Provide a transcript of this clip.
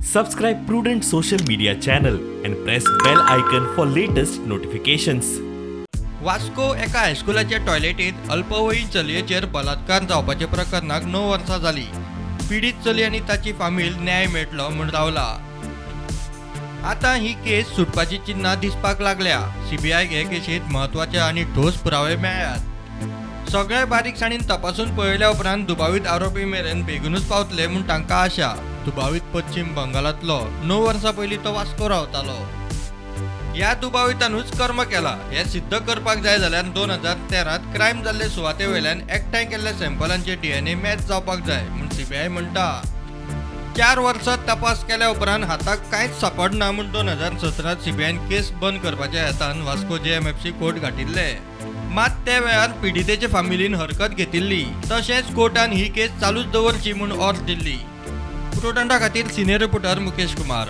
Subscribe Prudent social media channel and press bell icon for latest notifications. Vasco एका हायस्कुलाच्या टॉयलेटींत अल्पवयीन चलयेचेर बलात्कार जावपाच्या प्रकरणाक 9 वर्सां जालीं. पिडीत चली आनी ताची फामील न्याय मेळटलो म्हूण रावला. आतां ही केस सुटपाची चिन्हां दिसपाक लागल्या. सीबीआयक हे केशींत म्हत्वाचे आनी ठोस पुरावे मेळ्ळ्यात. सगळे बारीकसाणीन तपासून पळयल्या उपरांत दुबावीत आरोपी मेरेन बेगीनूच पावतले म्हूण तांकां आशा. दुबावीत पश्चिम बंगालांतलो 9 वर्सां पयलीं तो वास्को रावतालो. ह्या दुबावितानूच कर्म केला हें सिद्ध करपाक जाय जाल्यार 2013 क्रायम जाल्ले सुवाते वयल्यान एकठांय केल्ल्या सॅम्पलांचे डीएनए मॅच जावपाक जाय म्हूण सीबीआय म्हणटा. 4 वर्सां तपास केल्या उपरांत हाताक कांयच सापडना म्हूण 2017 सीबीआयन केस बंद करपाच्या हेतान वास्को जेएमएफसी कोर्ट गाठिल्ले. मात त्या वेळार पिडितेचे फामिलीन हरकत घेतिल्ली. तशेंच कोर्टान ही केस चालूच दवरची म्हूण ऑर्द दिल्ली. प्रुडंटा खातीर सिनियर रिपोर्टर मुकेश कुमार.